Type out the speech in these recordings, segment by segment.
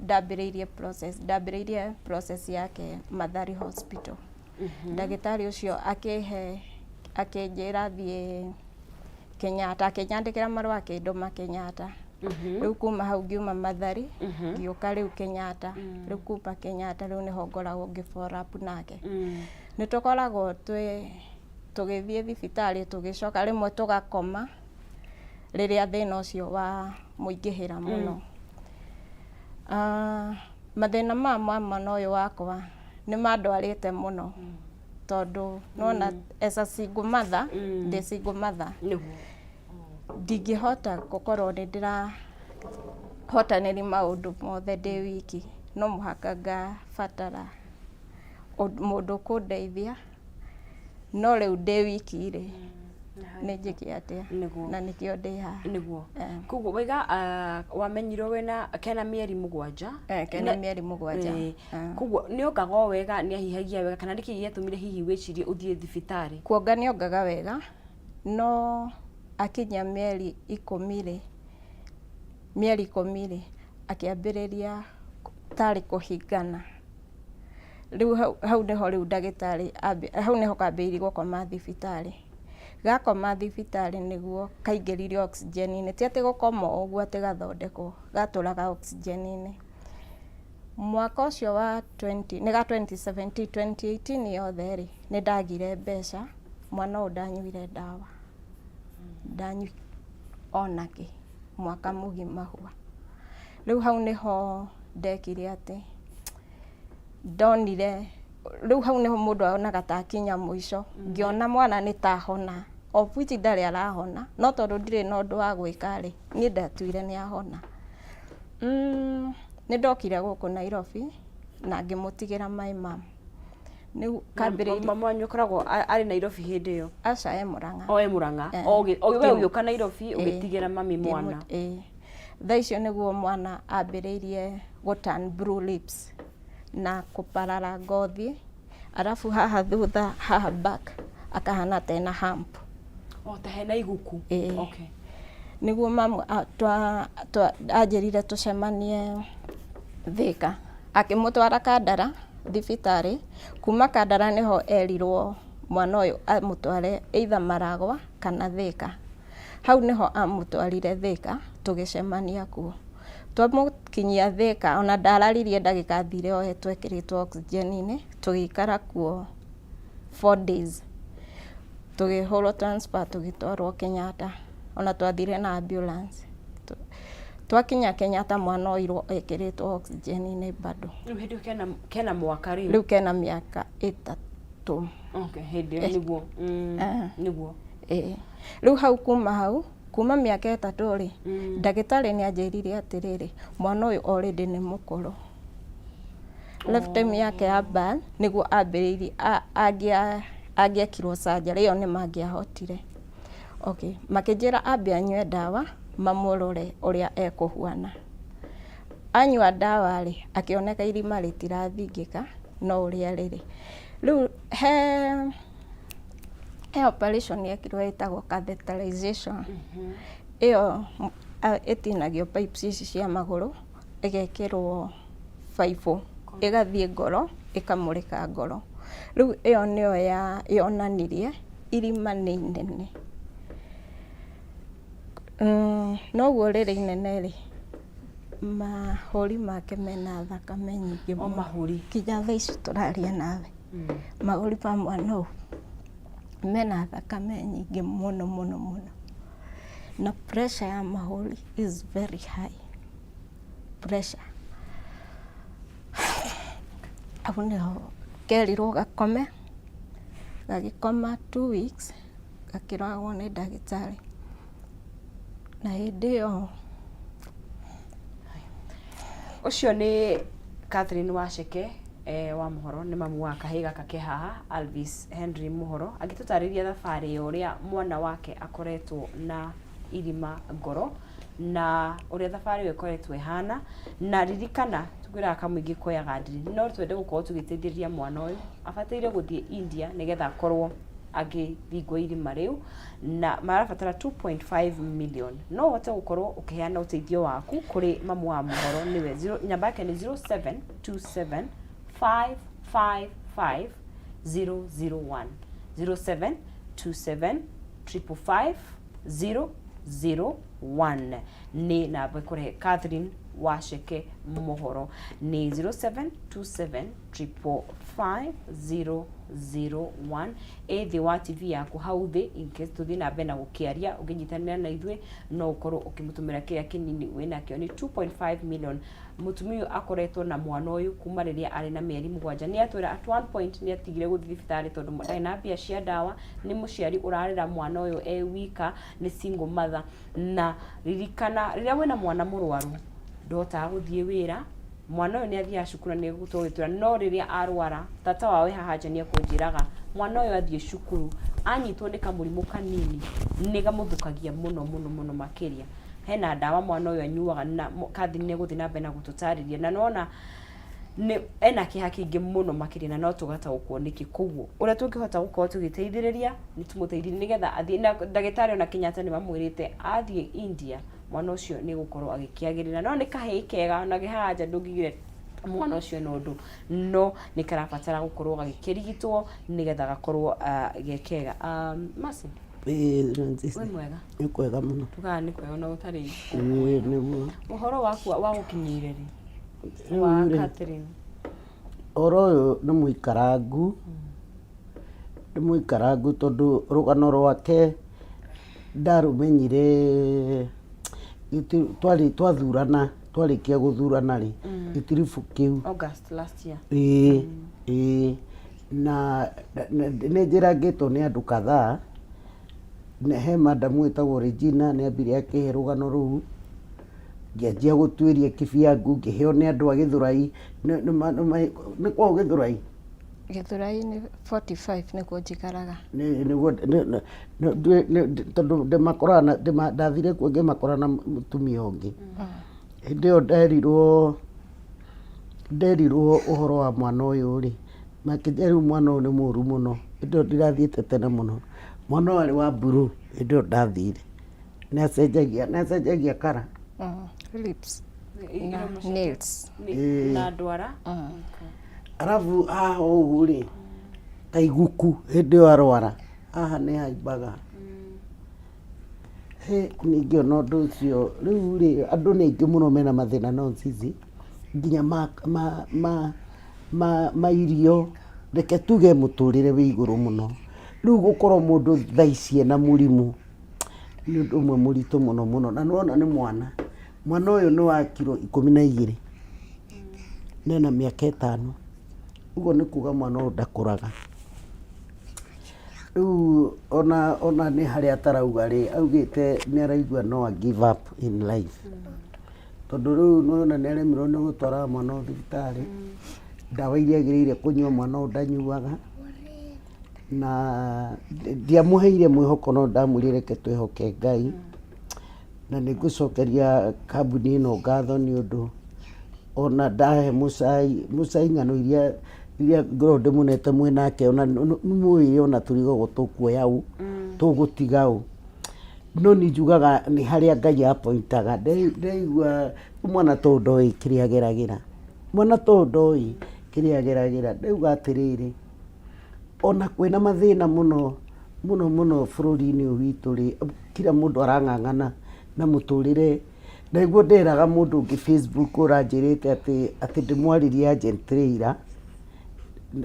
Ndambĩrĩirie process, ndambĩrĩirie process yake Mathari Hospital. Ndagĩtarĩ ũcio akĩhe, akĩnjĩra thiĩ Kenyatta, akĩnyandĩkĩra marũa akĩndũma Kenyatta. Rĩu kuma hau ngiuma Mathari, ngĩũka rĩu Kenyatta. Rĩu kuma Kenyatta rĩu nĩho ngoragwo ngĩ follow up nake. Nĩ tũkoragwo twĩ tũgĩthiĩ thibitarĩ, tũgĩcoka rĩmwe tũgakoma rĩrĩa thĩna ũcio wa mũingĩhĩra mũno. Mathĩna ma mwana ũyũ wakwa nĩ mandwarĩte mũno, tondũ nĩwona as a single mother, ndĩ single mother, ndingĩhota gũkorwo nĩ ndĩrahotanĩria maũndũ mothe ndĩ wiki. No mũhaka ngabatara mũndũ ũkũndeithia. No rĩu ndĩ wiki rĩ, nĩ njĩke atĩa? Na nĩkĩo ndĩ haha. Nĩguo. Koguo waiga wamenyirwo wĩna kena mĩeri 7? Eh, kena mĩeri 7. Koguo nĩ ongaga o wega, nĩ ahihagia wega, kana nĩkĩ gĩatũmire hihi wĩcirie ũthiĩ thibitarĩ? Kuonga nĩ ongaga wega, no akinyia mĩeri 10 rĩ, mĩeri 10 rĩ, akĩambĩrĩria tarĩ kũhingana. Rĩu hau nĩho rĩu ndagĩtarĩ, hau nĩho kambĩrĩirie gũkoma thibitarĩ. Gakoma thibitarĩ nĩguo kaingĩririo oxygen-inĩ. Ti atĩ gũkoma o ũguo atĩ gathondekwo, gatũraga oxygen-inĩ. Mwaka ũcio wa 20, nĩ ga 2017, 2018 yothe rĩ, nĩ ndagire mbeca, mwana ũyũ ndanyuire ndawa, ndanyuire ona kĩ, mwaka mũgima hwa. Rĩu hau nĩho ndekire atĩ, ndonire, rĩu hau nĩho mũndũ onaga ta akinya mũico, ngĩona mwana nĩ ta ahona, of which ndarĩ arahona, no tondũ ndirĩ na ũndũ wa gwĩka rĩ, niĩ ndatuire nĩ ahona. Nĩ ndokire gũkũ Nairobi na ngĩmũtigĩra my mum. Rĩu kambĩrĩirie. Mama wanyu akoragwo arĩ Nairobi hĩndĩ ĩyo? Aca, e Mũrang'a. O e Mũrang'a. O we ũgĩũka Nairobi ũgĩtigĩra mami mwana. Ĩĩ. Thaa icio nĩguo mwana ambĩrĩirie gũ turn blue lips na kũparara ngothi, arabu haha thutha, haha back akahana ta ena hump. O ta hena iguku. Ĩĩ. Nĩguo mamu anjĩrire tũcemanie Thĩka. Akĩmũtwara Kandara thibitarĩ. Kuma Kandara nĩho erirwo mwana ũyũ amũtware either Maragwa kana Thĩka. Hau nĩho amũtwarire Thĩka, tũgĩcemania kuo. Twamũkinyia Thĩka, ona ndararirie ndagĩka athire ohetwo ekĩrĩtwo oxygen-inĩ, tũgĩikara kuo 4 days. Tũkĩhũrwo transfer tũgĩtwarwo Kenyatta. Ona twathire na ambulance. Twakinya Kenyatta mwana oirwo ekĩrĩtwo oxygen-inĩ bado. Rĩu hĩndĩ ĩyo kena mwaka rĩu? Rĩu kena mĩaka 3. Okay, hĩndĩ ĩyo nĩguo. Nĩguo. Ĩĩ. Rĩu hau kuma hau, kuma mĩaka 3 rĩ, ndagĩtarĩ nĩ anjĩrire atĩrĩrĩ, mwana ũyũ already nĩ mũkũrũ. Lifetime yake ya birth nĩguo ambĩrĩirie angĩekirwo surgery ĩyo nĩ mangĩahotire. Okay, makĩnjĩra ambe anyue ndawa mamũrore ũrĩa ekũhuana. Anyua ndawa rĩ, akĩoneka irima rĩtirathingĩka no ũrĩa rĩrĩ. Rĩu he operation yekirwo ĩtagwo catheterization. Ĩyo ĩtinagio pipes ici cia magũrũ, ĩgekĩrwo baibũ, ĩgathiĩ ngoro, ĩkamũrĩka ngoro. Rĩu ĩyo nĩyo yonanirie irima nĩ inene. Noguo rĩrĩ inene rĩ, mahũri make mena thakame nyingĩ O mũno. Mahũri. Nginya thaa ici tũraria nawe, mahũri ma mwana ũyũ mena thakame nyingĩ mũno mũno mũno. Na pressure ya mahũri is very high. Pressure. Hau nĩho kerirwo gakome, gagĩkoma 2 weeks gakĩroragwo nĩ ndagĩtarĩ. Na hĩndĩ ĩyo Ũcio nĩ Catherine Waceke wa Mũhoro, nĩ mamu wa kahĩĩ gaka ke haha, Alvis Henry Mũhoro, agĩtũtarĩria thabarĩ ya ũrĩa mwana wake akoretwo na irima ngoro na ũrĩa thabarĩ ĩyo ĩkoretwo ĩhana. Na ririkana twĩraga kamũingĩ koyaga ndiri, no twende gũkorwo tũgĩteithĩrĩria mwana ũyũ, abataire gũthiĩ India nĩgetha akorwo Angĩthingwo irima rĩu na marabatara 2.5 million. No ũhote gũkorwo ũkĩheana ũteithio waku kũrĩ mamu wa Mũhoro, nĩwe namba yake nĩ 0727 555 001, 0727 555 001 nĩ namba ĩkũrehe Catherine Waceke Mũhoro, nĩ 0727 555 001. Ĩ thĩ wa TV yaku hau thĩ, in case tũthiĩ na mbere na gũkĩaria ũngĩnyitanĩra na ithuĩ, no ũkorwo ũkĩmũtũmĩra kĩrĩa kĩnini wĩnakĩo. Nĩ 2.5 million. Mũtumia ũyũ akoretwo na mwana ũyũ kuma rĩrĩa arĩ na mĩeri 7. Nĩ atwĩra at one point nĩ atigire gũthiĩ thibitarĩ tondũ ndarĩ na mbia cia ndawa. Nĩ mũciari ũrarera mwana ũyũ e wika, nĩ single mother. Na ririkana, rĩrĩa wĩna mwana mũrwaru ndũhotaga gũthiĩ wĩra. Mwana ũyũ nĩ athiaga cukuru na nĩ egũtũgĩtwĩra, no rĩrĩa arwara, tata wao wĩ haha nja nĩ ekũnjĩraga, mwana ũyũ athiĩ cukuru anyitwo nĩ kamũrimũ kanini nĩ gamũthũkagia mũno mũno mũno makĩria. Hena ndawa mwana ũyũ anyuaga, na Catherine nĩ egũthiĩ na mbere na gũtũtarĩria, na nona nĩ ena kĩeha kĩingĩ mũno makĩria, na no tũgataũkwo nĩkĩ. Koguo ũrĩa tũngĩhota gũkorwo tũgĩteithĩrĩria nĩ tũmũteithie nĩgetha athiĩ na ndagĩtarĩ. Ona Kenyatta nĩ mamwĩrĩte athiĩ India mwana ũcio nĩ gũkorwo agĩkĩagĩrĩra, no nĩ kahĩĩ kega ona ke haha nja, ndũngĩgire mwana ũcio na ũndũ, no nĩ karabatara gũkorwo gagĩkĩrigitwo nĩgetha gakorwo ge kega. Mercy. Ĩĩ, Francis. Wĩ mwega? Nĩ kwega mũno. Tugaga nĩ kwega ona gũtarĩ. Ĩĩ, nĩguo. Ũhoro waku wa gũkinyĩire rĩ Rĩu wa rĩ, Catherine? Ũhoro ũyũ nĩ mũikarangu, nĩ mũikarangu tondũ rũgano rwake ndarũmenyire twarĩ twathurana, twarĩkia gũthurana rĩ, gĩtiribũ kĩu. August last year. Ĩĩ, na nĩ njĩrangĩtwo nĩ andũ kadhaa. He madam wĩtagwo Regina, nĩ ambire akĩhe rũgano rũu, ngĩanjia gũtuĩria kĩbiangu, ngĩheo nĩ andũ a Gĩthũrai, nĩ kwao Gĩthũrai? Gĩthũrai nĩ 45 nĩkuo njikaraga. Nĩguo, tondũ ndĩmakoraga, ndathire kuo ngĩmakora na mũtumia ũngĩ. Hĩndĩ ĩyo nderirwo ũhoro wa mwana ũyũ rĩ, makĩnjĩra rĩu mwana ũyũ nĩ mũru mũno. Hĩndĩ ĩyo ndirathiĩte tene mũno. Mwana ũyũ arĩ wa blue hĩndĩ ĩyo ndathire. Nĩ acenjagia colour. Lips na nails. Na ndwara. Arabu haha ũũ rĩ, ta iguku hĩndĩ ĩyo arwara, haha nĩ haimbaga. Hĩ, ningĩ ona ũndũ ũcio, rĩu rĩ, andũ nĩ aingĩ mũno mena mathĩna no sisi, nginya ma irio, reke tuge mũtũrĩre wĩ igũrũ mũno. Rĩu gũkorwo mũndũ thaa ici ena mũrimũ, nĩ ũndũ ũmwe mũritũ mũno mũno, na nĩwona nĩ mwana. Mwana ũyũ nĩ wa kiro 12, na ena mĩaka 5. Ũguo nĩ kuga mwana ũyũ ndakũraga. Rĩu ona nĩ harĩa atarauga rĩ, augĩte nĩ araigua no a give up in life. Tondũ rĩu nĩwona nĩ aremirwo nĩ gũtwaraga mwana ũyũ thibitarĩ, ndawa iria agĩrĩire kũnyua mwana ũyũ ndanyuaga, na ndiamũheire mwĩhoko, no ndamwĩrire reke twĩhoke Ngai. Na nĩ ngũcokeria kambuni ĩno ngatho nĩ ũndũ ona ndahe mũcai, mũcai ng'ano iria ngoragwo ndĩmũnete mwĩ nake, ona nĩ mũĩ ona tũrigagwo tũkuoya ũ, tũgũtiga ũ. No niĩ njugaga nĩ harĩa Ngai apointaga. Ndaigua mwana ta ũyũ ndoĩ kĩrĩa ageragĩra. Mwana ta ũyũ ndoĩ kĩrĩa ageragĩra. Ndauga atĩrĩrĩ, ona kwĩna mathĩna mũno mũno mũno bũrũri-inĩ ũyũ witũ rĩ, kila mũndũ arang'ang'ana na mũtũrĩre. Na nĩguo ndĩraga mũndũ ũngĩ Facebook ũranjĩrĩte atĩ ndĩmwarĩrie urgently ira,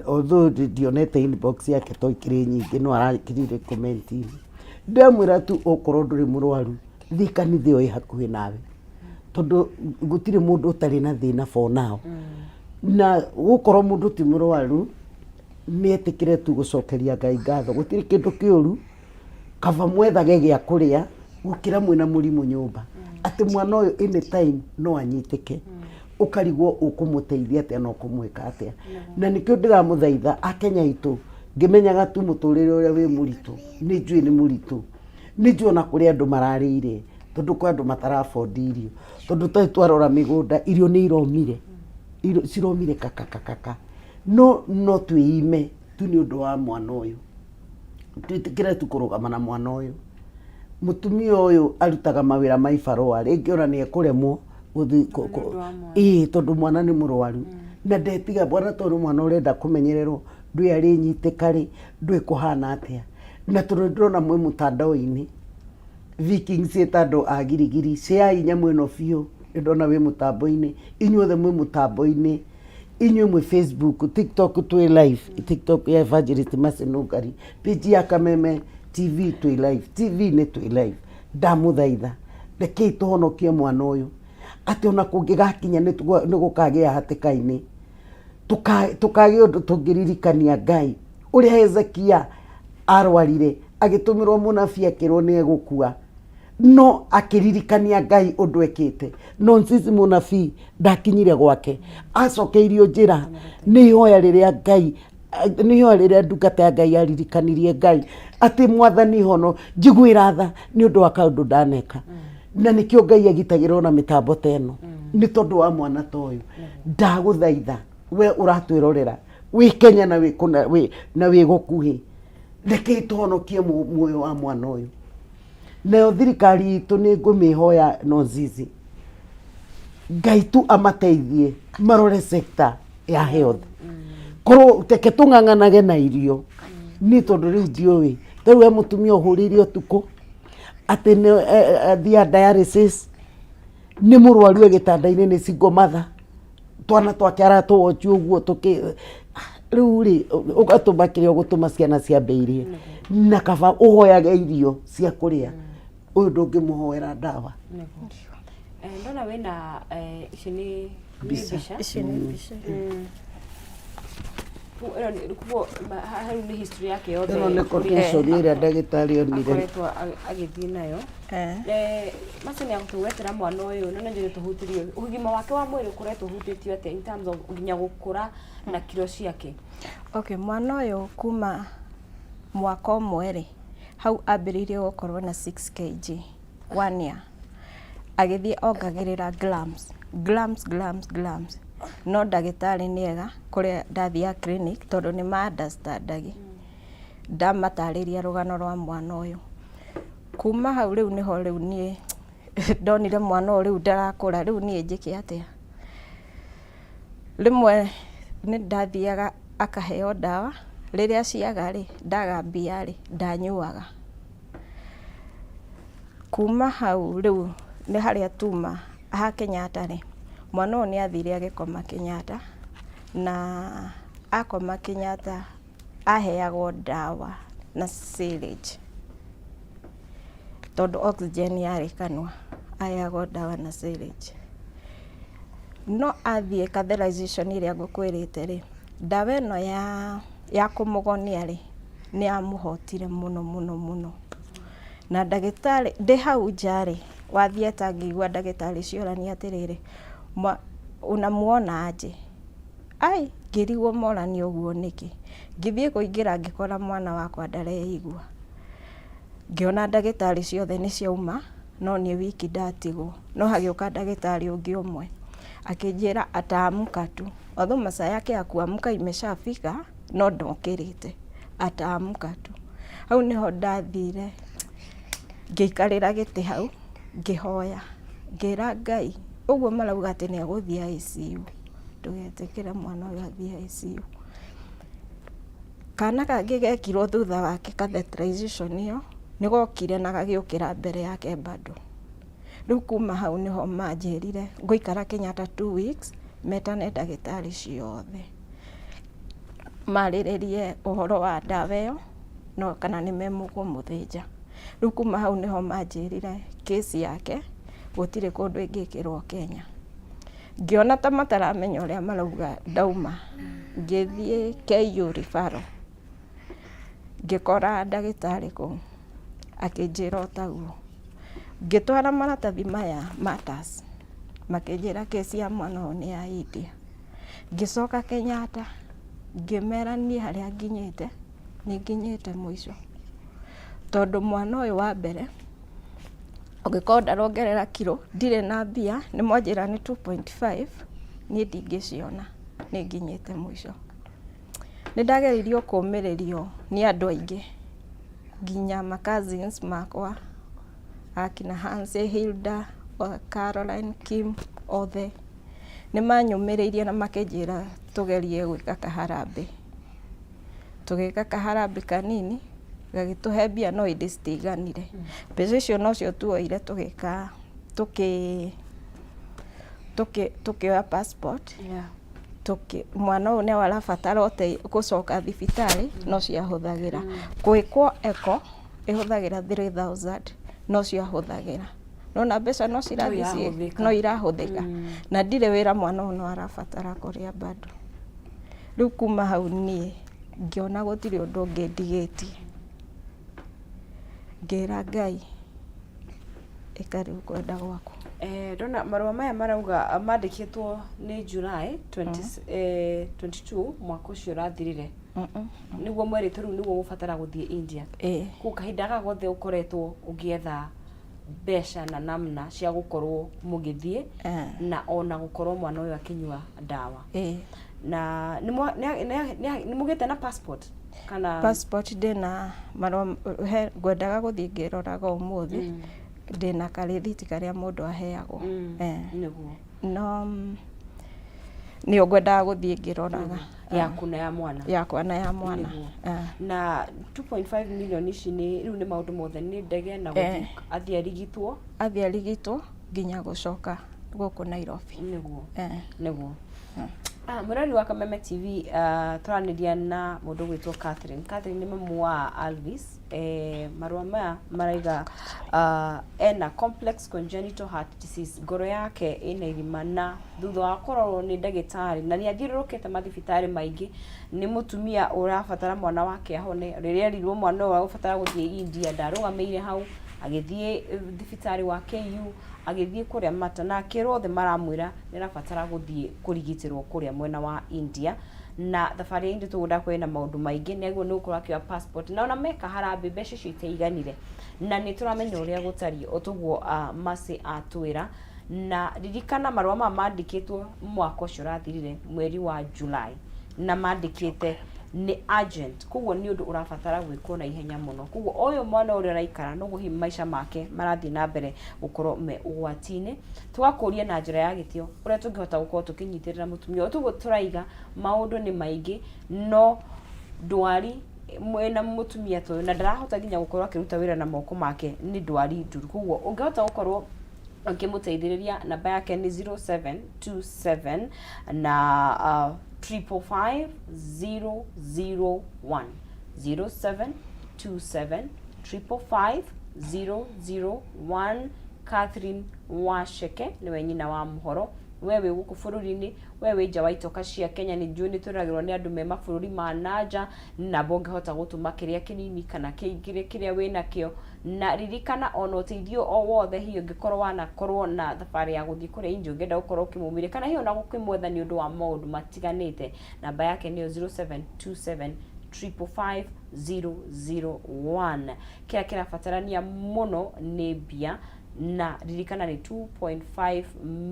although ndionete inbox yake to ikĩrĩ nyingĩ, no arakĩrire comment. Ndamwĩra tu okorwo ndũrĩ mũrwaru, thiĩ kanitha ĩyo ĩ hakuhĩ nawe, tondũ gũtirĩ mũndũ ũtarĩ na thĩna for now. Na gũkorwo mũndũ ti mũrwaru, nĩ etĩkĩre tu gũcokeria Ngai ngatho. Gũtirĩ kĩndũ kĩũru, kaba mwethage gĩa kũrĩa gũkĩra mwĩna mũrimũ nyũmba. Atĩ mwana ũyũ anytime no anyitĩke. Ũkarigwo ũkũmũteithia atĩa na ũkũmwĩka atĩa. Na nĩkĩo ndĩramũthaitha Akenya aitũ, ngĩmenyaga tu mũtũrĩre ũrĩa wĩ mũritũ, nĩ njũĩ nĩ mũritũ. Nĩ njũĩ ona kũrĩ andũ mararĩire, tondũ kwĩ andũ matara afford irio. Tondũ tũrĩ twarora mĩgũnda, irio nĩ iromire, irio ciromire kakakakaka. No no twĩime tu nĩ ũndũ wa mwana ũyũ. Twĩtĩkĩre tu kũrũgama na mwana ũyũ. Mũtumia ũyũ arutaga mawĩra ma ibarũa, rĩngĩ ona nĩ ekũremwo gũthiĩ Nĩ ũndũ wa mwana. Ĩĩ, tondũ mwana nĩ mũrwaru. Na ndetiga mwana tondũ nĩ mwana ũrenda kũmenyererwo, ndũĩ arĩnyitĩka rĩ, ndũĩ kũhana atĩa. Na tondũ nĩndĩrona mwĩ mũtandao-inĩ, Vikings ĩta andũ a girigiri, share nyamũ ĩno biũ, nĩndona wĩ mũtambo-inĩ, inyuothe mwĩ mũtambo-inĩ, inyuĩ mwĩ Facebook, TikTok twĩ live, TikTok ya Evangelist Mercy Nungari, page ya Kameme TV twĩ live, TV-inĩ twĩ live. Ndamũthaitha, rekei tũhonokie mwana ũyũ, atĩ ona kũngĩgakinya nĩ gũkagĩa hatĩka-inĩ, tũkagĩa ũndũ tũngĩririkania Ngai, ũrĩa Hezekia arwarire, agĩtũmĩrwo mũnabii akĩrwo nĩ egũkua, no akĩririkania Ngai ũndũ ekĩte. No sisi mũnabii ndakinyire gwake, acokeirio njĩra nĩ ihoya rĩrĩa Ngai, nĩ ihoya rĩrĩa ndungata ya Ngai yaririkanirie Ngai atĩ mwathani hono njiguĩra tha nĩ ũndũ wa kaũndũ ndaneka. Na nĩkĩo Ngai agitagĩra ona mĩtambo ta ĩno, nĩ tondũ wa mwana ta ũyũ. Ndagũthaitha we ũratwĩrorera wĩ Kenya na wĩ kũna, wĩ, na wĩ gũkuhĩ, rekei tũhonokie muoyo wa mwana ũyũ. Nayo thirikari itũ nĩ ngũmĩhoya Nonzizi, Ngai tu amateithie marore sector ya health. Korwo reke tũng'ang'anage na irio, niĩ tondũ rĩu ndiũĩ, ta rĩu he mũtumia ũhũrĩire ũtukũ atĩ nĩ athiaga dialysis, nĩ mũrwaru e gĩtanda-inĩ nĩ single mother, twana twake aratũwochi ũguo tũkĩ rĩu rĩ ũgatũma kĩrĩa ũgũtũma ciana ciambe irie, na kaba ũhoyage irio cia kũrĩa, ũyũ ndũngĩmũhoera ndawa. Ndona wĩna ici nĩ Mbica. mbica. Ici nĩ mbica. Ĩno koguo hau nĩ history yake yothe Ĩno nĩ ũrĩa quotation ĩrĩa ndagĩtarĩ onire. akoretwo agĩthiĩ nayo. Macio nĩ agũtũgwetera mwana ũyũ na nĩ tũhutirio ũgima wake wa mwĩrĩ ũkoretwo ũhutĩtio atĩa in terms of nginya gũkũra na kiro ciake. Okay, mwana ũyũ kuma mwaka ũmwe rĩ, hau ambĩrĩirie gũkorwo na 6 kg one year, agĩthiĩ ongagĩrĩra grams, grams, grams, grams. No ndagĩtarĩ nĩ ega kũrĩa ndathiaga clinic tondũ nĩ ma understand ndamatarĩria rũgano rwa mwana ũyũ. Kuma hau rĩu nĩho rĩu niĩ ndonire mwana ũyũ rĩu ndarakũra, rĩu niĩ njĩke atĩa? Rĩmwe nĩ ndathiaga akaheo ndawa, rĩrĩa ciaga rĩ, ndaga mbia rĩ, ndanyuaga. Kuma hau rĩu nĩ harĩa tuma ha Kenyatta rĩ, mwana ũyũ nĩ athire agĩkoma Kenyatta, na akoma Kenyatta aheagwo ndawa na syringe, tondũ oxygen yarĩ kanua, aheagwo ndawa na syringe. No athiĩ catheterization ĩrĩa ngũkwĩrĩte rĩ, ndawa ĩno ya kũmũgonia rĩ, nĩ yamũhotire mũno mũno mũno. Na ndagĩtarĩ ndĩ hau nja rĩ, wa theatre ngĩigua ndagĩtarĩ ciorania atĩrĩrĩ, unamuona aje? Ai, ngĩrigwo morania ũguo nĩkĩ. Ngĩthiĩ kũingĩra ngĩkora mwana wakwa ndareigua. Ngĩona ndagĩtarĩ ciothe nĩ ciauma, no niĩ wiki ndatigwo. No hagĩũka ndagĩtarĩ ũngĩ ũmwe, akĩnjĩra ataamka tu. Although masaa yake ya kuamka imeshafika, no ndokĩrĩte, ataamka tu. Hau nĩho ndathire ngĩikarĩra gĩtĩ hau, ngĩhoya, ngĩra Ngai, ũguo marauga atĩ nĩ egũthiĩ ICU, ndũgetĩkĩre mwana ũyũ athiĩ ICU. Kana kangĩ gekirwo thutha wake catheterization ĩyo, nĩ gokire na gagĩũkĩra mbere yake bado. Rĩu kuma hau nĩho manjĩrire ngũikara Kenyatta 2 weeks, metane ndagĩtarĩ ciothe, marĩrĩrie ũhoro wa ndawa ĩyo, no kana nĩ mekũmũthĩnja. Rĩu kuma hau nĩho manjĩrire case yake gũtirĩ kũndũ ĩngĩkĩrwo Kenya. Ngĩona ta mataramenya ũrĩa marauga ndauma, ngĩthiĩ KU referral, ngĩkora ndagĩtarĩ kũu, akĩnjĩra o taguo. Ngĩtwara maratathi maya Matters, makĩnjĩra case ya mwana ũyũ nĩ ya India. Ngĩcoka Kenyatta, ngĩmera niĩ harĩa nginyĩte, nĩ nginyĩte mũico. Tondũ mwana ũyũ wa mbere, ũngĩkorwo ndarongerera kiro, ndirĩ na mbia, nĩ mwanjĩra nĩ 2.5, niĩ ndingĩciona, nĩ nginyĩte mũico. Nĩ ndageririo kũmĩrĩrio nĩ andũ aingĩ. Nginya ma cousins makwa akina Hansi, Hilda, Caroline, Kim, othe nĩ manyũmĩrĩirie na makĩnjĩra tũgerie gwĩka kaharambĩ. Tũgĩka kaharambĩ kanini gagĩtũhe mbia no ĩndĩ citiiganire. Mbeca icio nocio tuoire tũgĩka tũkĩ tũkĩ tũkĩoya passport. Tũkĩ mwana ũyũ nĩwe arabatara gũcoka thibitarĩ no ciahũthagĩra. Gwĩkwo echo ĩhũthagĩra 3000 no ciahũthagĩra. Nĩwona mbeca no cirathiĩ irahũthĩka. No irahũthĩka. Na ndirĩ wĩra mwana ũyũ no arabatara kũrĩa bado. Rĩu kuma hau niĩ ngĩona gũtirĩ ũndũ ũngĩ ndigĩtie. Ngĩra Ngai ĩka rĩu kwenda gwaku. Ndona marũa maya marauga mandĩkĩtwo nĩ July 20, 22 mwaka ũcio ũrathirire. Nĩguo mwerĩtwo rĩu nĩguo ũgũbatara gũthiĩ India. Ĩĩ. Koguo kahinda gaka gothe ũkoretwo ũgĩetha mbeca na namna cia gũkorwo mũgĩthiĩ na ona gũkorwo mwana ũyũ akĩnyua ndawa. Ĩĩ. Na nĩ mũgĩte na passport kana? Passport ndĩna marũa he ngwendaga gũthiĩ ngĩroraga ũmũthĩ. Ndĩna karĩthiti karĩa mũndũ aheagwo. Nĩguo. No nĩyo ngwendaga gũthiĩ ngĩroraga. Yaku na ya mwana. Yakwa na ya mwana. Nĩguo. Na 2.5 million ici nĩ rĩu nĩ maũndũ mothe, nĩ ndege na gũthiĩ athiĩ arigitwo. Athiĩ arigitwo nginya gũcoka gũkũ Nairobi. Nĩguo. Nĩguo. Mũrori wa Kameme TV, tũranĩria na mũndũ ũgwĩtwo Catherine. Catherine nĩ mamu wa Alvis. Marũa maya maraiga ena complex congenital heart disease, ngoro yake ĩna irima, na thutha wa kũrorwo nĩ ndagĩtarĩ na nĩ athiũrũrũkĩte mathibitarĩ maingĩ, nĩ mũtumia ũrabatara mwana wake ahone. Rĩrĩa erirwo mwana ũyũ agũbatara gũthiĩ India, ndarũgamĩire hau, agĩthiĩ thibitarĩ wa KU, agĩthiĩ kũrĩa Mata, na akĩrwo othe maramwĩra nĩ arabatara gũthiĩ kũrigitĩrwo kũrĩa mwena wa India. Na thabarĩ ya India tũgũnda kwĩna maũndũ maingĩ, nĩ agĩrĩirwo nĩ gũkorwo akĩoya passport, na ona meka harambĩ mbeca icio itiaiganire, na nĩ tũramenya ũrĩa gũtariĩ o toguo Mercy atwĩra. Na ririkana marũa maya mandĩkĩtwo mwaka ũcio ũrathirire mweri wa July, na mandĩkĩte nĩ urgent, koguo nĩ ũndũ ũrabatara gwĩkwo na ihenya mũno. Koguo ũyũ mwana ũrĩa ũraikara noguo hihi maica make marathiĩ na mbere gũkorwo me ũgwati-inĩ. Tũgakũria na njĩra ya gĩtĩo ũrĩa tũngĩhota gũkorwo tũkĩnyitĩrĩra mũtumia ũyũ. Toguo tũraiga maũndũ nĩ maingĩ, no ndwari mwĩna mũtumia ta ũyũ na ndarahota nginya gũkorwo akĩruta wĩra na moko make, nĩ ndwari nduru. Koguo ũngĩhota gũkorwo ũkĩmũteithĩrĩria, namba yake nĩ 0727 na 555 001, 0727 555 001. Catherine Wacheke nĩwe nyina wa Mũhoro. We wĩ gũkũ bũrũri-inĩ, we wĩ nja wa itoka cia Kenya, nĩ njũĩ nĩ twĩragĩrwo nĩ andũ me mabũrũri ma na nja, namba ũngĩhota gũtũma kĩrĩa kĩnini kana kĩingĩ kĩrĩa wĩ nakĩo. Na ririkana ona ũteithio o wothe hihi ũngĩkorwo wanakorwo na thabarĩ ya gũthiĩ kũrĩa India, ũngĩenda gũkorwo ũkĩmũmĩria kana hihi ona gũkĩmwetha nĩ ũndũ wa maũndũ matiganĩte, namba yake nĩyo 0727 555 001. Kĩrĩa kĩrabatarania mũno nĩ mbia, na ririkana nĩ 2.5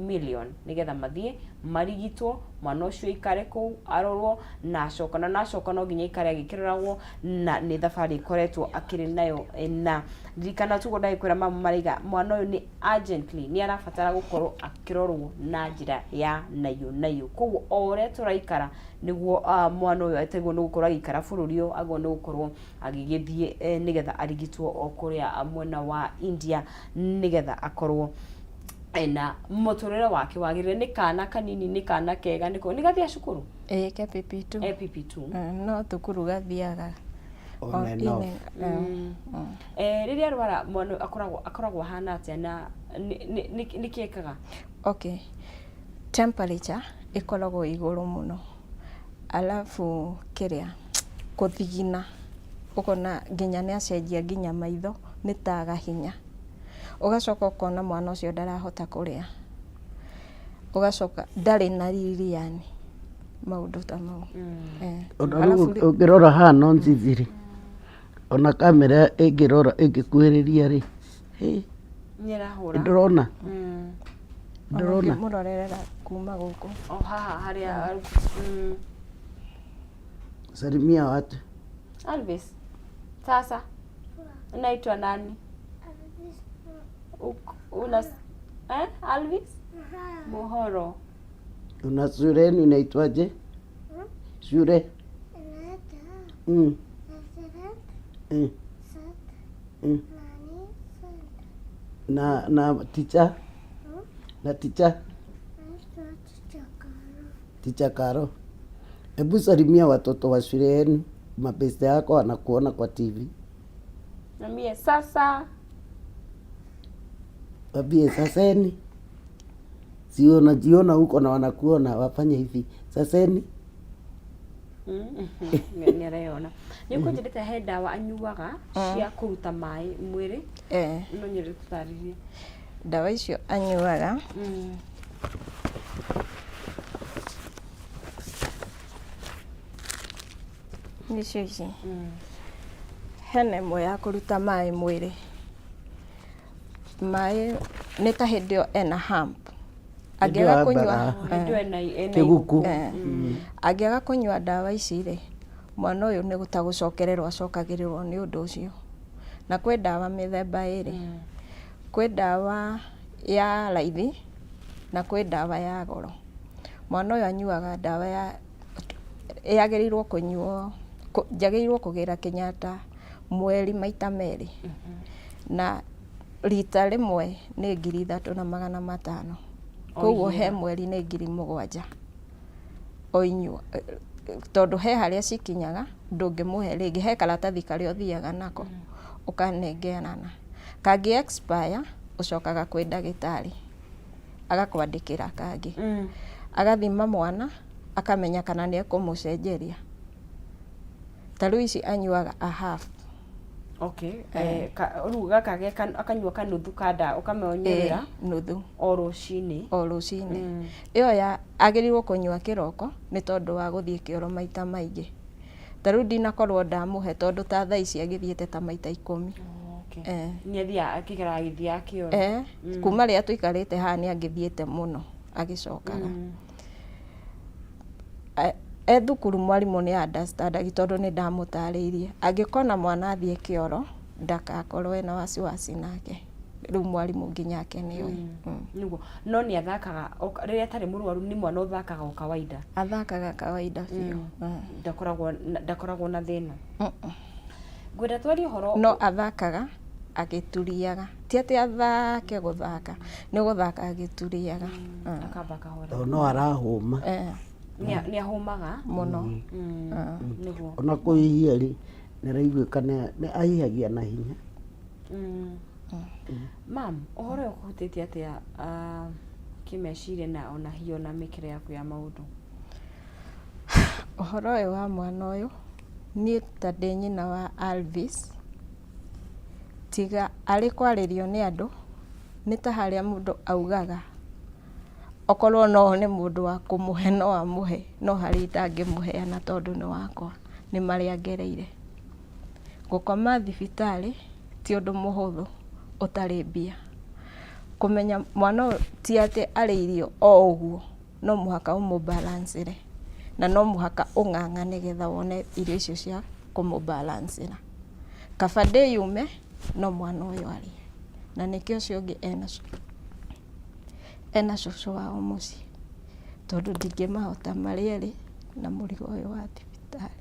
million nĩgetha mathiĩ marigitwo, mwana ũcio aikare kũu arorwo, na acoka na acoka no nginya aikare agĩkĩroragwo, na nĩ thabarĩ ĩkoretwo akĩrĩ nayo. Na ririkana tuguo ndagĩkwĩra, mama maraiga mwana ũyũ nĩ urgently nĩ arabatara gũkorwo akĩrorwo na njĩra ya naiyũ naiyũ. Koguo o ũrĩa tũraikara nĩguo mwana ũyũ ategwo nĩ gũkorwo agĩikara bũrũri ũyũ, agwo nĩ gũkorwo agĩgĩthiĩ nĩgetha arigitwo o kũrĩa mwena wa India nĩgetha akorwo ena mũtũrĩre wake wagĩrĩre. Nĩ kana kanini, nĩ kana kega, nĩ nĩ gathiaga cukuru. Ĩĩ, ke PP2. PP2. No thukuru gathiaga On and off. Rĩrĩa arwara mwana ũyũ akoragwo ahana atĩa na nĩ kĩ ekaga? Okay, temperature ĩkoragwo igũrũ mũno, alafu kĩrĩa gũthigina, ũkona nginya nĩ acenjia nginya maitho nĩ ta aga hinya. Ũgacoka ũkona mwana ũcio ndarahota kũrĩa, ũgacoka ndarĩ na riri yani maũndũ ta mau. Ona rĩu Alafu ũngĩrora haha no nzithi rĩ, ona kamera ĩngĩrora ĩngĩkuhĩrĩria rĩ, hĩ, Nĩ ĩrahũra. Ndũrona? Ona Ndũrona? ũngĩmũrorerera kuma gũkũ. O haha harĩa. Salimia watu. Alvis. Sasa. Unaitwa nani? Una eh? Alvis Muhoro. Una shule yenu inaitwaje? Shule? Mm. Mm. Na teacher? Na teacher? Teacher Karo. Hebu salimia watoto wa shule yenu, mabeste yako wanakuona kwa TV. Mwambie sasa. Wambie saseni. Si unajiona huko na wanakuona, wafanye hivi. Saseni. Nĩ areyona. Nĩ ũkũnjĩrĩte he ndawa anyuaga cia kũruta maĩ mwĩrĩ. Eh, No nyende tũtarĩrie. Ndawa icio anyuaga nĩcio ici. Hena ĩmwe ya kũruta maĩ mwĩrĩ. Maĩ nĩ ta hĩndĩ ĩyo ena hump. Hĩndĩ ĩyo Angĩaga kũnyua ambaga Hĩndĩ ĩyo ena kĩguku. Eh, angĩaga kũnyua ndawa ici rĩ, mwana ũyũ nĩ gũtagũcokererwo acokagĩrĩrwo nĩ ũndũ ũcio. Na kwĩ ndawa mĩthemba ĩrĩ. Kwĩ ndawa ya raithi na kwĩ ndawa ya goro. Mwana ũyũ anyuaga ndawa ya yagĩrĩirwo kũnyuo, njagĩrĩirwo kũgĩra Kenyatta mweri maita merĩ. Na rita rĩmwe nĩ 3500. Koguo he mweri nĩ 7000. O inyua, tondũ he harĩa cikinyaga ndũngĩmũhe rĩngĩ, he karatathi karĩa ũthiaga nako ũkanengerana. Kangĩ expire ũcokaga kwĩ ndagĩtarĩ agakwandĩkĩra kangĩ. Agathima mwana akamenya kana nĩ ekũmũcenjeria. Ta rĩu ici anyuaga a half. Okay. Rĩu gaka akanyua kanuthu ka ndawa ũkamonyerera Nuthu. O rũcinĩ. O rũcinĩ. Ĩyo ya agĩrĩirwo kũnyua kĩroko nĩ tondũ wa gũthiĩ kĩoro maita maingĩ. Ta rĩu ndinakorwo ndamũhe tondũ ta thaa ici agĩthiĩte ta maita 10. Okay. Eh. Nĩ athiaga akĩgera agĩthiaga kĩoro. Eh, kuma rĩrĩa tũikarĩte haha nĩ angĩthiĩte mũno agĩcokaga. E thukuru mwarimũ nĩ understand tondũ nĩ ndamũtarĩirie. Angĩkona mwana athiĩ kĩoro ndagakorwo ena wasiwasi nake. Rĩu mwarimũ nginya ake nĩoĩ. Nĩguo. No nĩ athakaga rĩrĩa atarĩ mũrwaru, nĩ mwana ũthakaga o kawaida. Athakaga kawaida biũ. Ndakoragwo na thĩna. Ngwenda twarie ũhoro. No athakaga agĩturiaga. Ti atĩ athake gũthaka, nĩ gũthaka agĩturiaga. Akamba akahora. Tondũ no arahũma. Eh, Nĩ ahũmaga mũno. Nĩguo. Ona kũhihia rĩ, nĩ araiguĩka nĩ ahihagia na hinya. Mam, ũhoro ũyũ ũkũhutĩtie atĩa kĩmeciria na ona hiyo na mĩkĩre yaku ya maũndũ? Ũhoro ũyũ wa mwana ũyũ, niĩ ta ndĩ nyina wa Alvis, tiga arĩ kwarĩrio nĩ andũ, nĩ ta harĩa mũndũ augaga, okorwo no one mũndũ wa kũmũhe no amũhe, no harĩ itangĩmũheana tondũ nĩ wakwa, nĩ marĩa ngereire. Gũkoma thibitarĩ ti ũndũ mũhũthũ ũtarĩ mbia. Kũmenya mwana ũyũ ti atĩ arĩ irio o ũguo, no mũhaka ũmũ-balance-ĩre na no mũhaka ũng'ang'ane getha wone irio icio cia kũmũ-balance-ĩra. Kaba ndĩyume no mwana ũyũ arĩe. Na nĩkĩo ũcio ũngĩ ena cũcũ wao mũciĩ tondũ ndingĩmahota marĩ erĩ na mũrigo ũyũ wa thibitarĩ.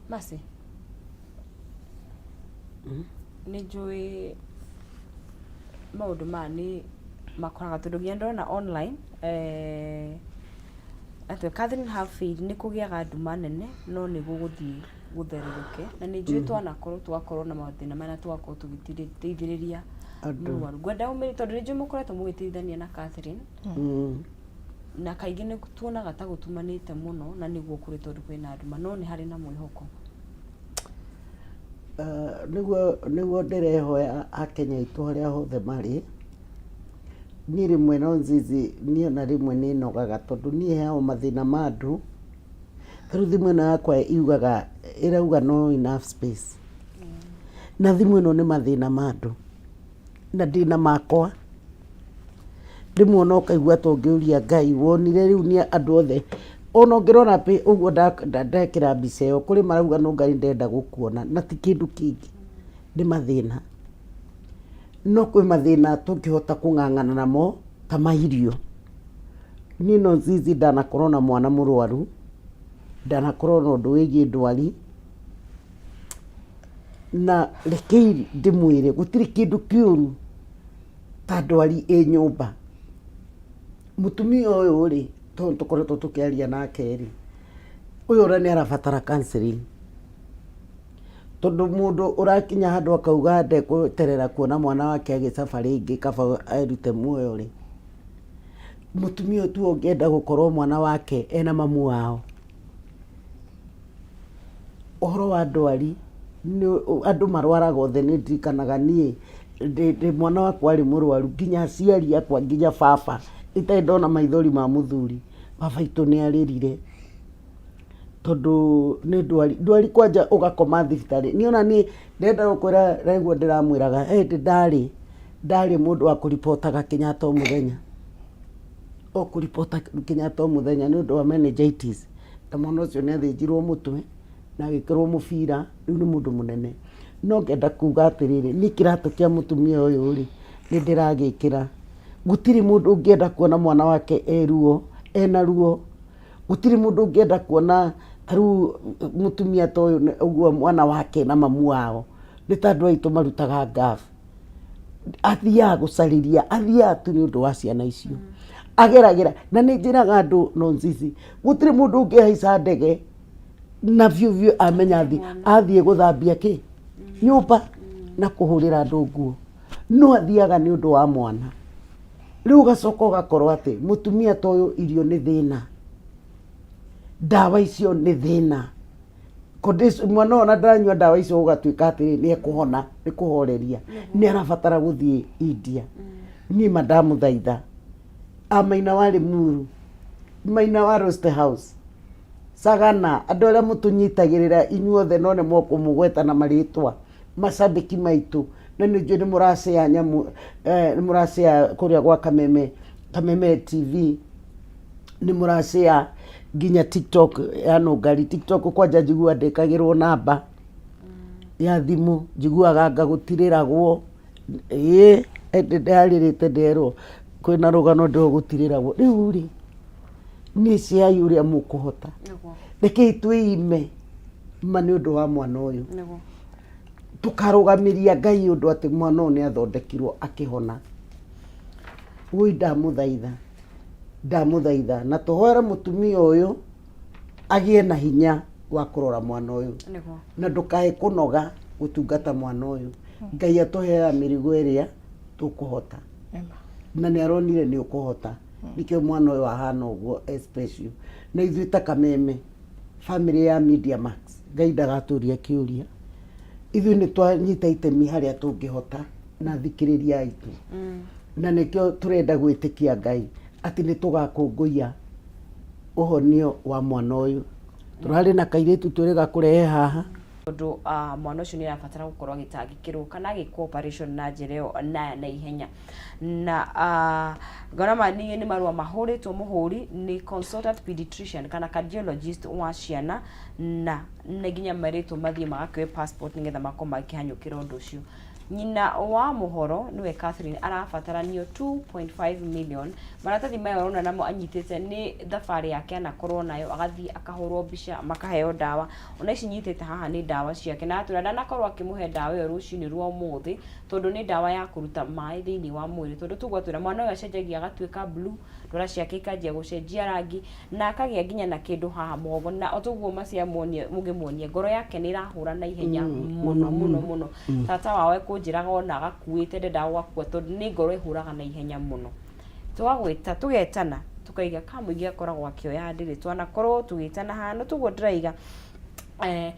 Mercy, nĩ njũĩ maũndũ maya nĩ makoraga tondũ nginya ndona online atĩ Catherine have faith, nĩ kũgĩaga nduma nene no nĩ gũgũthiĩ gũthererũke, na nĩ njũĩ twanakorwo twakorwo na mathĩna maya na twakorwo tũgĩteithĩrĩria Andũ. mũrwaru. Ngwenda ũmĩrĩ tondũ nĩ njũĩ mũkoretwo mũgĩteithania na Catherine na kaingĩ nĩ tuonaga ta gũtumanĩte mũno, na nĩguo kũrĩ tondũ kwĩna nduma, no nĩ harĩ na mwĩhoko. Nĩguo ndĩrehoya akenya aitũ harĩa hothe marĩ. Niĩ rĩmwe no nzizi, niĩ ona rĩmwe nĩ nogaga tondũ niĩ heagwo mathĩna ma andũ. Ta rĩu thimũ ĩno yakwa yugaga, ĩrauga no enough space. Na thimũ ĩno nĩ mathĩna ma andũ. Na ndĩna makwa. Rĩmwe ona ũkaigua ta ũngĩũria Ngai, wonire rĩu nĩ andũ othe. Ona ũngĩrora ũguo ndekĩra mbica ĩyo, kũrĩ marauga no Ngai ndenda gũkuona, na ti kĩndũ kĩngĩ, nĩ mathĩna. No kwĩ mathĩna tũngĩhota kũng'ang'ana namo ta ma irio. Niĩ no Zizi ndanakorwo na mwana mũrwaru, ndanakorwo na ũndũ wĩgiĩ ndwari, na rekei ndĩmwĩre gũtirĩ kĩndũ kĩũru ta ndwari ĩ nyũmba. Mũtumia ũyũ rĩ, tondũ tũkoretwo tũkĩaria nake rĩ, ũyũ ona nĩ arabatara counselling. Tondũ mũndũ ũrakinya handũ akauga ndegweterera kuona mwana wake agĩcaba rĩngĩ kaba erute muoyo rĩ, mũtumia ũyũ tiwe ũngĩenda gũkorwo mwana wake ena mamu wao. Ũhoro wa ndwari, andũ marwaraga othe nĩ ndirikanaga niĩ ndĩ mwana wakwa arĩ mũrwaru nginya aciari akwa nginya baba itarĩ ndona maithori ma mũthuri, baba witũ nĩ arĩrire. Tondũ nĩ ndwari, ndwari kwanja ũgakoma thibitarĩ, niĩ ona niĩ ndĩrenda gũkwĩra nĩguo ndĩramwĩraga he hĩndĩ ndarĩ, ndarĩ mũndũ wa kũribotaga Kenyatta o mũthenya, o kũribota Kenyatta o mũthenya nĩ ũndũ wa meningitis, na mwana ũcio nĩ athĩnjirwo mũtwe na agĩkĩrwo mũbira, rĩu nĩ mũndũ mũnene. No ngenda kuga atĩrĩrĩ, niĩ kĩratũ kĩa mũtumia ũyũ rĩ, nĩ ndĩragĩkĩra. Gũtirĩ mũndũ ũngĩenda kuona mwana wake e ruo, ena ruo. Gũtirĩ mũndũ ũngĩenda kuona ta rĩu mũtumia ta ũyũ ũguo mwana wake na mamu wao, nĩ ta andũ aitũ marutaga ngabu. Athiaga gũcarĩria, athiaga tu nĩ ũndũ wa ciana icio. Ageragĩra, na nĩ njĩraga andũ nonsense, gũtirĩ mũndũ ũngĩhaica ndege na biũ biũ amenya athiĩ gũthambia kĩ? Nyũmba na kũhũrĩra andũ nguo. No athiaga nĩ ũndũ wa mwana. Rĩu ũgacoka ũgakorwo atĩ mũtumia ta ũyũ irio nĩ thĩna, ndawa icio nĩ thĩna, condition mwana ũyũ ona ndaranyua ndawa icio gũgatuĩka atĩrĩ nĩ ekũhona nĩ kũhoreria, nĩ arabatara gũthiĩ India. Niĩ ma ndamũthaitha, a Maina wa Limuru, Maina wa Roast House, Sagana, andũ arĩa mũtũnyitagĩrĩra inyuothe no nemwo kũmũgweta na marĩtwa. Macambĩki maitũ na nĩ njũĩ nĩ mũracea nyamũ eh, nĩ mũracea kũrĩa gwa Kameme, Kameme TV nĩ mũracea nginya TikTok ya Nũngari. TikTok kwanja njiguaga ndĩkagĩrwo namba ya thimũ, njiguaga anga gũtirĩragwo, ĩĩ ĩndĩ ndarĩrĩte nderwo kwĩna rũgano ndĩrũgũtirĩragwo. Rĩu rĩ, niĩ ceai ũrĩa mũkũhota, rekei twĩime ma nĩ ũndũ wa mwana ũyũ. Tũkarũgamĩria Ngai ũndũ atĩ mwana ũyũ nĩ athondekirwo akĩhona. Wũi ndamũthaitha, ndamũthaitha na tũhoere mũtumia ũyũ agĩe na hinya wa kũrora mwana ũyũ. Na ndũkae kũnoga gũtungata mwana ũyũ. Ngai atũheaga mĩrigo ĩrĩa tũkũhota. Na nĩ aronire nĩ ũkũhota. Nĩkĩo mwana ũyũ ahana ũguo e special. Na ithuĩ ta Kameme family ya Media Max, Ngai ndagatũria kĩũria, ithuĩ nĩ twanyita itemi harĩa tũngĩhota na athikĩrĩria aitũ. Na nĩkĩo tũrenda gwĩtĩkia Ngai atĩ nĩ tũgakũngũiya ũhonio wa mwana ũyũ. Tũrarĩ na kairĩtu twĩrĩga kũrehe haha. Tondũ mwana ũcio nĩ arabatara gũkorwo agĩtangĩkĩrwo kana agĩkwo operation na njĩra ĩyo na naihenya. Na ngona maya nĩ marũa mahũrĩtwo mũhũri nĩ consultant pediatrician kana cardiologist wa ciana na nĩ nginya merĩtwo mathiĩ magakĩoe passport nĩgetha makorwo makĩhanyũkĩra ũndũ ũcio. Nyina wa mũhoro nĩwe Catherine arabataranio 2.5 million. Maratathi maya ũrona namo anyitĩte nĩ thabarĩ yake anakorwo nayo agathiĩ akahũrwo mbica makaheo ndawa. Ona ici nyitĩte haha nĩ ndawa ciake na atwĩra ndanakorwo akĩmũhe ndawa ĩyo rũcinĩ rwa ũmũthĩ tondũ nĩ ndawa ya kũruta maĩ thĩinĩ wa mwĩrĩ tondũ tũguo atwĩra mwana ũyũ acenjagia agatuĩka blue, ndwara ciake ikanjia gũcenjia rangi na akagĩa nginya na kĩndũ haha mũgongo na o toguo Mercy amuonia mũngĩmuonia ngoro yake nĩ ĩrahũra na ihenya mũno mũno mũno. Tata wao ekũnjĩraga ona agakuĩte ndendaga gũgakua tondũ nĩ ngoro ĩhũraga na ihenya mũno. Tũgagwĩta tũgetana tũkaiga kamũingĩ gakoragwo gakĩoya ndĩrĩ twanakorwo tũgĩtana haha no toguo ndĩraiga eh,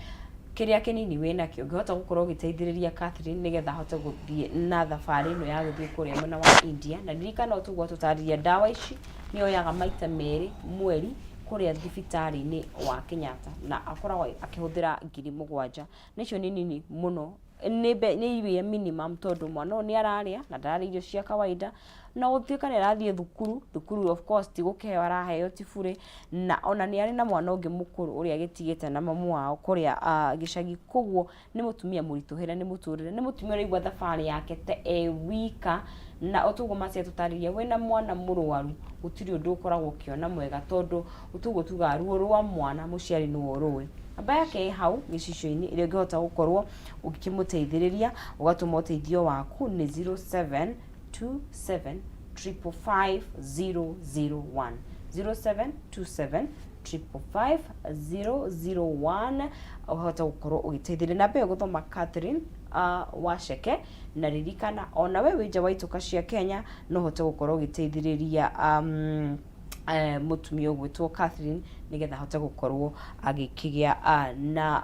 kĩrĩa kĩnini wĩnakĩo ũngĩhota gũkorwo ũgĩteithĩrĩria Catherine nĩgetha ahote gũthiĩ na thabarĩ ĩno ya gũthiĩ kũrĩa mwena wa India na ririkana o tũguo tũtarĩria ndawa ici nĩ oyaga maita merĩ mweri kũrĩa thibitarĩ-inĩ wa Kenyatta na akoragwo akĩhũthĩra 7,000 na icio nĩ nini mũno. Nĩ nĩ irio minimum tondũ mwana ũyũ nĩ ararĩa na ndararĩa irio cia kawaida, na gũtuĩka nĩ arathiĩ thukuru, thukuru of course ti gũkĩheo araheo ti burĩ, na ona nĩ arĩ na mwana ũngĩ mũkũrũ ũrĩa agĩtigĩte na mamu wao kũrĩa gĩcagi, koguo nĩ mũtumia mũritũhĩre nĩ mũtũrĩre, nĩ mũtumia ũraigua thabarĩ yake ta e wika, na o ta ũguo Mercy atũtarĩria wĩna mwana mũrwaru gũtirĩ ũndũ ũkoragwo ũkĩona mwega tondũ ũguo tugaga ruo rwa mwana mũciari nĩwe ũrũĩ. Namba yake ĩ hau gĩcicio-inĩ ĩrĩa ũngĩhota gũkorwo ũkĩmũteithĩrĩria ũgatũma ũteithio waku nĩ 0727 555 001 0727 555 001 ũkahota gũkorwo ũgĩteithĩrĩria. Namba ĩyo gũthoma Catherine Waceke na ririkana ona we wĩ nja wa ituka cia Kenya no ũhote gũkorwo ũgĩteithĩrĩria mũtumia ũgwĩtwo Catherine nĩgetha ahote gũkorwo agĩkĩgĩa na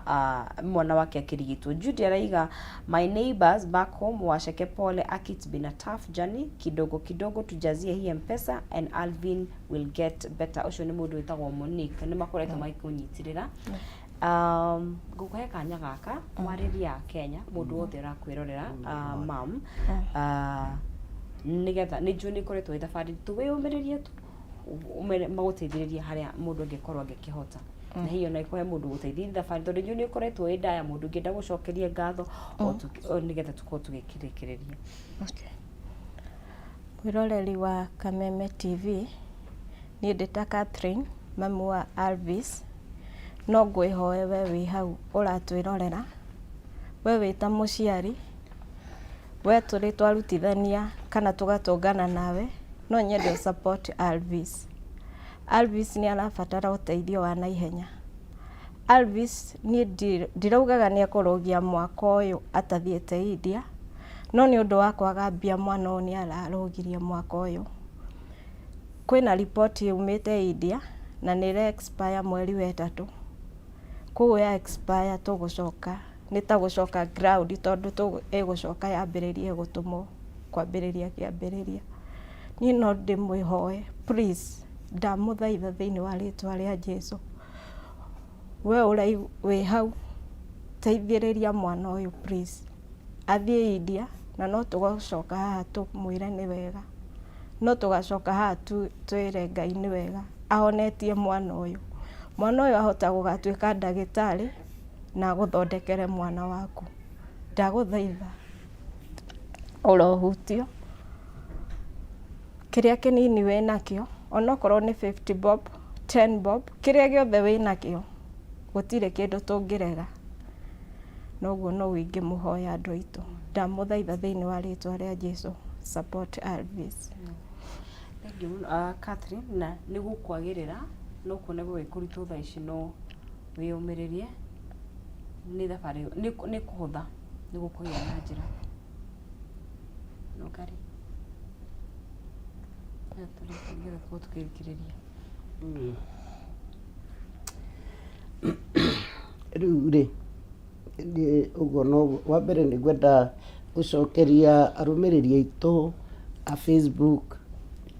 mwana wake akĩrigitwo. Judy araiga my neighbors back home Wacheke pole aki it's been a tough journey kidogo kidogo tujazie hii mpesa and Alvin will get better. Ũcio nĩ mũndũ wĩtagwo Monique nĩ makoretwo magĩkũnyitĩrĩra. Ngũkũhe kanya gaka warĩrie Akenya mũndũ wothe ũrakwĩrorera mam nĩgetha nĩ njũĩ nĩ ĩkoretwo ĩ thabarĩ nditũ wĩyũmĩrĩrie tu magũteithĩrĩrie harĩa mũndũ angĩkorwo angĩkĩhota na hihi ona ĩkũhe mũndũ gũteithĩrĩria thabarĩ tondũ njũĩ nĩ ĩkoretwo ĩ ndaya mũndũ ũngĩenda gũcokeria ngatho o nĩgetha tũkorwo tũgĩkĩrĩkĩrĩria. Okay. Mwĩroreri wa Kameme TV, niĩ ndĩ ta Catherine, mami wa Alvis, no ngwĩhoe we wĩ hau ũratwĩrorera, we wĩ ta mũciari, we tũrĩ twarutithania kana tũgatũngana nawe, no nyende ũ support Alvis. Alvis nĩ arabatara ũteithio wa naihenya. Alvis niĩ ndiraugaga nĩ ekũrũgia mwaka ũyũ atathiĩte India, no nĩ ũndũ wa kwaga mbia mwana ũyũ nĩ ararũgirie mwaka ũyũ. Kwĩna riboti yumĩte India na nĩ ĩra expire mweri wa ĩtatũ, koguo ya expire tũgũcoka nĩ ta gũcoka ground tondũ ĩgũcoka yambĩrĩrie gũtũmwo kwambĩrĩria kĩambĩrĩria. Niĩ no ndĩmwĩhoe please ndamũthaitha thĩinĩ wa rĩtwa rĩa Jesũ, we wĩ hau teithĩrĩria mwana ũyũ please athiĩ India na no tũgacoka haha tũmwĩre nĩ wega, no tũgacoka haha twĩre Ngai nĩ wega ahonetie mwana ũyũ. Mwana ũyũ ahota gũgatuĩka ndagĩtarĩ na agũthondekere mwana waku. Ndagũthaitha ũrohutio kĩrĩa kĩnini wĩnakĩo onokorwo nĩ 50 bob, 10 bob, kĩrĩa gĩothe wĩnakĩo gũtirĩ kĩndũ tũngĩrega. Na ũguo noguo ingĩmũhoya andũ aitũ. Ndamũthaitha thĩinĩ wa rĩtwa rĩa Jesũ, support Alvis. Thank you mũno Catherine, na nĩ gũkwagĩrĩra no kuone gwĩ kũritũ thaa ici no wĩyũmĩrĩrie nĩ thabarĩ nĩ kũhũtha nĩ gũkũgĩa na njĩra. Nũngari. Nĩgetha tũkorwo tũkĩrĩkĩrĩria. Rĩu rĩ, ũguo noguo, wa mbere nĩ ngwenda gũcokeria arũmĩrĩri aitũ a Facebook,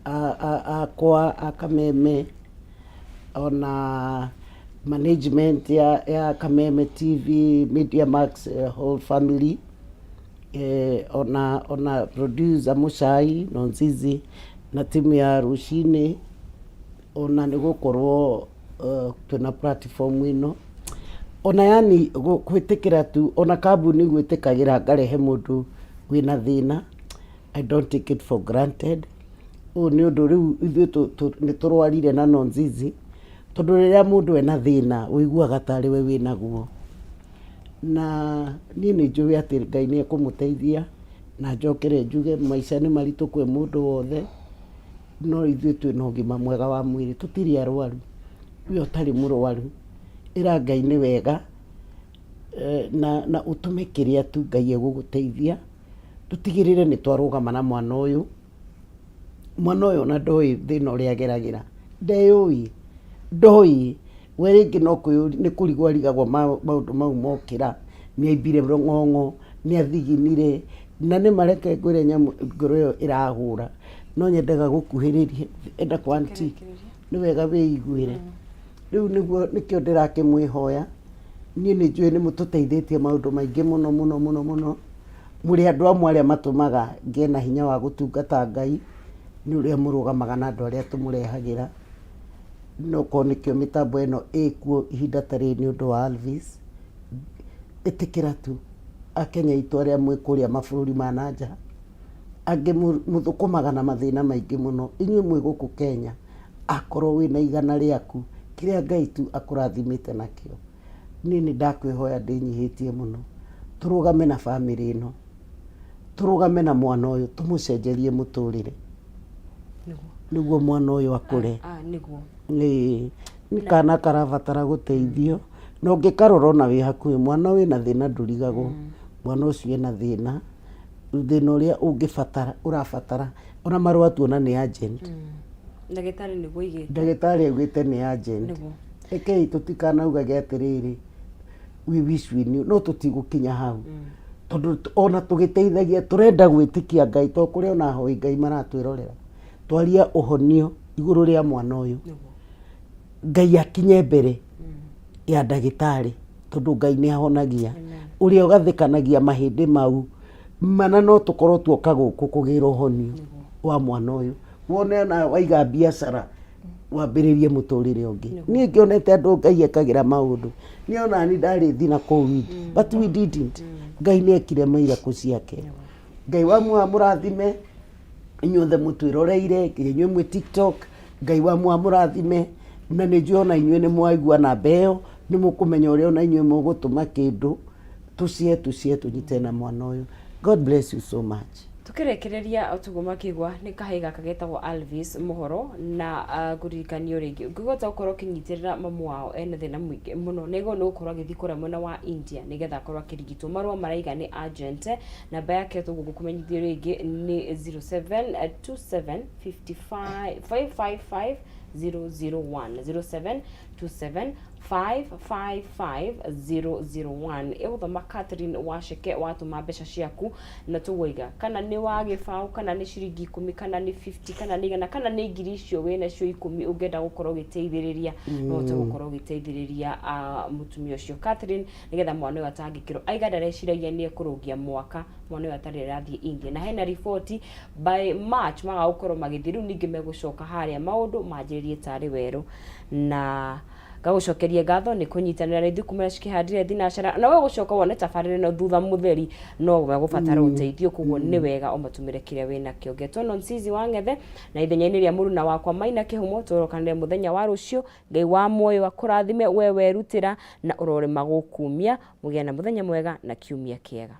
akwa a Kameme, ona management ya Kameme TV, Media Max whole family, ona producer Mũcai Nonzizi na timu ya rũcinĩ. Ona nĩ gũkorwo twĩna platform ĩno, ona yani gwĩtĩkĩra tu, ona kambuni gwĩtĩkagĩra ngarehe mũndũ wĩna thĩna, I don't take it for granted. Ũyũ nĩ ũndũ rĩu ithuĩ nĩ tũrwarire na nonzizi, tondũ rĩrĩa mũndũ ena thĩna ũiguaga tarĩ we wĩnaguo. Na niĩ nĩ njũĩ atĩ Ngai nĩ ekũmũteithia, na njokere njuge maica nĩ maritũ kwĩ mũndũ wothe. No ithuĩ twĩna ũgima mwega wa mwĩrĩ, tũtirĩ arwaru. We ũtarĩ mũrwaru, ĩra Ngai nĩ wega na ũtũme kĩrĩa tu Ngai egũgũteithia, tũtigĩrĩre nĩ twarũgama na mwana ũyũ. Mwana ũyũ ona ndoĩ thĩna ũrĩa ageragĩra, ndeyũĩ, ndoĩ. We rĩngĩ no kwĩyũria, nĩ kũrigwo arigagwo maũndũ mau mokĩra, nĩ aimbire rũng'ong'o, nĩ athiginire, na nĩ ma reke ngwĩre nyamũ ngoro ĩyo ĩrahũra, no nyendaga gũkuhĩrĩria, enda kwa aunty, nĩ wega wĩiguĩre. Rĩu nĩguo nĩkĩo ndĩrakĩmwĩhoya, Niĩ nĩ njũĩ nĩ mũtũteithĩtie maũndũ maingĩ mũno mũno mũno mũno. Mũrĩ andũ amwe arĩa matũmaga ngĩe na hinya wa gũtungata Ngai, nĩ ũrĩa mũrũgamaga na andũ arĩa tũmũrehagĩra. No okorwo nĩkĩo mĩtambo ĩno ĩkuo ihinda ta rĩrĩ nĩ ũndũ wa Alvis. Ĩtĩkĩra tu Akenya aitũ arĩa mwĩ kũrĩa mabũrũri ma na nja, angĩ mũthũkũmaga na mathĩna maingĩ mũno. Inyuĩ mwĩ gũkũ Kenya, akorwo wĩna igana rĩaku, kĩrĩa Ngai tu akũrathimĩte nakĩo, niĩ nĩ ndakwĩhoya ndĩnyihĩtie mũno, tũrũgame na bamĩrĩ ĩno, tũrũgame na mwana ũyũ, tũmũcenjerie mũtũrĩre, nĩguo mwana ũyũ akũre. Ĩĩ, nĩ kana karabatara gũteithio, na ũngĩkarora ona wĩ hakuhĩ, mwana wĩna thĩna ndũrigagwo, mwana ũcio ena thĩna, thĩna ũrĩa ũngĩbatara, ũrabatara, ona marũa tuona nĩ urgent. Ndagĩtarĩ nĩguo augĩte. Ndagĩtarĩ augĩte nĩ urgent. Nĩguo. Rekei tũtikanaugage atĩrĩrĩ, we wish we knew, no tũtigũkinya hau. Tondũ ona tũgĩteithagia tũrenda gwĩtĩkia Ngai tondũ kũrĩ ona ahoi Ngai maratwĩrorera. Twaria ũhonio igũrũ rĩa mwana ũyũ. Nĩguo. Ngai akinye mbere ya ndagĩtarĩ tondũ Ngai nĩ ahonagia. Ũrĩa ũgathĩkanagia mahĩndĩ mau mana no tũkorwo tuoka gũkũ kũgĩra ũhonio wa mwana ũyũ. Wone ona waiga biacara wambĩrĩrie mũtũrĩre ũngĩ. Niĩ ngĩonete andũ Ngai ekagĩra maũndũ. Niĩ ona niĩ ndarĩ thi na kũu India, but we didn't. Ngai nĩ ekire miracle ciake. Ngai wa muoyo amũrathime inyuothe mũtwĩroreire nginya inyuĩ mwĩ TikTok. Ngai wa muoyo amũrathime na nĩ njũĩ ona inyuĩ nĩ mwaigua namba ĩyo nĩ mũkũmenya ũrĩa ona inyuĩ mũgũtũma kĩndũ tũcie tũcie tũnyite na mwana ũyũ. God bless you so much. Tukĩrĩkĩrĩria o tũguo makĩigua nĩ kahĩĩ gaka getagwo Alvis Mũhoro na ngũririkanio rĩngĩ ũngĩhota gũkorwo ũkĩnyitĩrĩra mamu wao ena thĩna mũingĩ mũno nĩguo nĩ gũkorwo agĩthiĩ kũrĩa mwena wa India nĩgetha akorwo akĩrigitwo. Marũa maraiga nĩ urgent. Namba yake tũguo ngũkũmenyithia rĩngĩ nĩ 0727 55 555 001 0727 555001. Ĩgũthoma Catherine Waceke watũma mbeca ciaku na tũgũiga kana nĩ wa gĩbaũ kana nĩ ciringi 10 kana nĩ 50 kana nĩ 100 kana nĩ ngiri icio wĩ nacio 10 ũngĩenda gũkorwo ũgĩteithĩrĩria no ũhote gũkorwo ũgĩteithĩrĩria mũtumia ũcio Catherine nĩgetha mwana ũyũ atangĩkĩrwo. Aiga ndareciragia nĩ ekũrũngia mwaka mwana ũyũ atarĩ arathiĩ India na hena riboti by March maga gũkorwo magĩthiĩ rĩu ningĩ megũcoka harĩa maũndũ manjĩrĩrie tarĩ werũ. Na ngagũcokeria ngatho nĩ kũnyitanĩra na ithuĩ kumĩra cikĩhandire thinacara na we gũcoka wone tabarĩra ĩno thutha mũtheri no megũbatara ũteithio koguo nĩ wega ũmatũmĩre kĩrĩa wĩnakĩo. Ngetwo Nonsizi wa Ng'ethe na ithenya-inĩ rĩa mũruna wakwa Maina Kĩhumo tũrokanĩre mũthenya wa rũciũ. Ngai wa muoyo akũrathime we werutĩra na ũrorĩma gũkumia. Mũgĩe na mũthenya mwega na kiumia kĩega.